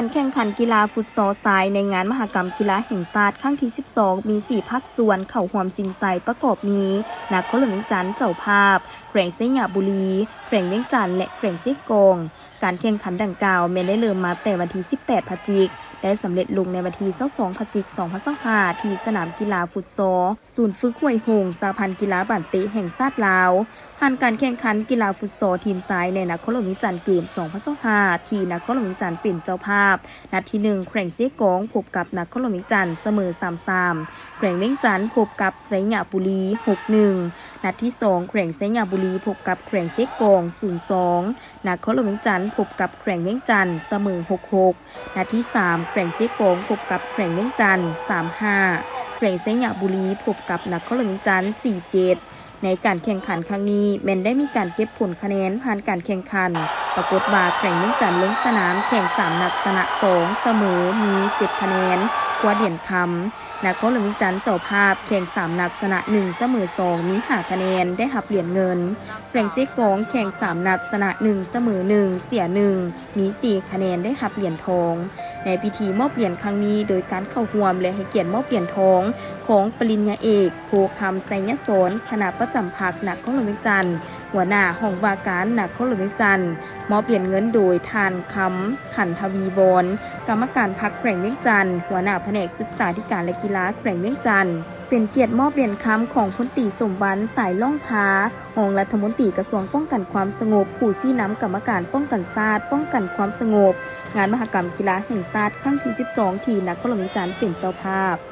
ການແຂ່ງຂັນກິລາຟຸດຊໍຊາຍໃນງານມະຫະກຳກິລາແຫ່ງຊາດຄັ້ງທີສິບສອງ ມີສີ່ພາກສ່ວນເຂົ້າຮ່ວມຊິງໄຊ ປະກອບມີ ນະຄອນຫຼວງວຽງຈັນເຈົ້າພາບ, ແຂວງໄຊຍະບູລີ, ແຂວງວຽງຈັນ ແລະ ແຂວງເຊກອງ. ການແຂ່ງຂັນດັ່ງກ່າວແມ່ນໄດ້ເລີ່ມມາແຕ່ວັນທີສິບແປດພະຈິກ ແລະ ສຳເລັດລົງໃນວັນທີຊາວສອງພະຈິກ ສອງພັນຊາວຫ້າ ທີ່ສະໜາມກິລາຟຸດຊໍ ສູນຝຶກຫ້ວຍຫົງ ສະຫະພັນກິລາບານເຕະແຫ່ງຊາດລາວ. ຜ່ານການແຂ່ງຂັນກິລາຟຸດຊໍທີມຊາຍໃນນະຄອນຫຼວງວຽງຈັນເກມສອງພັນຊາວຫ້າ ທີ່ນະຄອນຫຼວງວຽງຈັນເປັນເຈົ້າພາບ, ນັດທີໜຶ່ງ ແຂວງເຊກອງພົບກັບນະຄອນຫຼວງວຽງຈັນສະເໝີສາມສາມ, ແຂວງວຽງຈັນພົບກັບໄຊຍະບູລີຫົກໜຶ່ງ, ນັດທີສອງ ແຂວງໄຊຍະບູລີພົບກັບແຂວງເຊກອງສູນສອງ, ນະຄອນຫຼວງວຽງຈັນພົບກັບແຂວງວຽງຈັນສະເໝີຫົກຫົກ, ນັດທີສາມ ແຂວງເຊກອງພົບກັບແຂວງວຽງຈັນສາມຫ້າ, ແຂວງໄຊຍະບູລີພົບກັບນະຄອນຫຼວງວຽງຈັນສີ່ເຈັດ. ໃນການແຂ່ງຂັນຄັ້ງນີ້ແມ່ນໄດ້ມີການເກັບຜົນຄະແນນຜ່ານການແຂ່ງຂັນ, ປາກົດວ່າແຂວງວຽງຈັນລົງສະໜາມແຂ່ງສາມນັດຊະນະສອງ ສະເໝີມີເຈັດຄະແນນ ຄວ້າຫຼຽນຄຳ. ນະຄອນຫຼວງວຽງຈັນເຈົ້າພາບແຂ່ງສາມນັດຊະນະໜຶ່ງ ສະເໝີສອງ ມີຫ້າຄະແນນ ໄດ້ຮັບຫຼຽນເງິນ. ແຂວງເຊກອງແຂ່ງສາມນັດຊະນະໜຶ່ງ ສະເໝີໜຶ່ງ ເສຍໜຶ່ງ ມີສີ່ຄະແນນ ໄດ້ຮັບຫຼຽນທອງ. ໃນພິທີມອບຫຼຽນຄັ້ງນີ້ ໂດຍການເຂົ້າຮ່ວມ ແລະ ໃຫ້ກຽດມອບຫຼຽນທອງຂອງປະລິນຍາເອກ ໂພຄຳ ໄຊຍະສອນ ຄະນະປະຈຳພັກນະຄອນຫຼວງວຽງຈັນ, ຫົວໜ້າຫ້ອງວ່າການນະຄອນຫຼວງວຽງຈັນ, ມອບຫຼຽນເງິນໂດຍທ່ານ ຄຳ ຂັນທະວີວອນ ກຳມະການພັກແຂວງວຽງຈັນ, ຫົວໜ້າພະແນກສຶກສາທິການ ແລະ ກິລາແຂວງວຽງຈັນ. ເປັນກຽດມອບຫຼຽນຄຳຂອງພົນຕີ ສົມວັນ ສາຍລ່ອງພາ ຮອງລັດຖະມົນຕີກະຊວງປ້ອງກັນຄວາມສະຫງົບ, ຜູ້ຊີ້ນຳກຳມະການປ້ອງກັນຊາດ, ປ້ອງກັນຄວາມສະຫງົບ, ງານມະຫະກຳກິລາແຫ່ງຊາດຄັ້ງທີສິບສອງ ທີ່ນະຄອນຫຼວງວຽງຈັນເປັນເຈົ້າພາບ.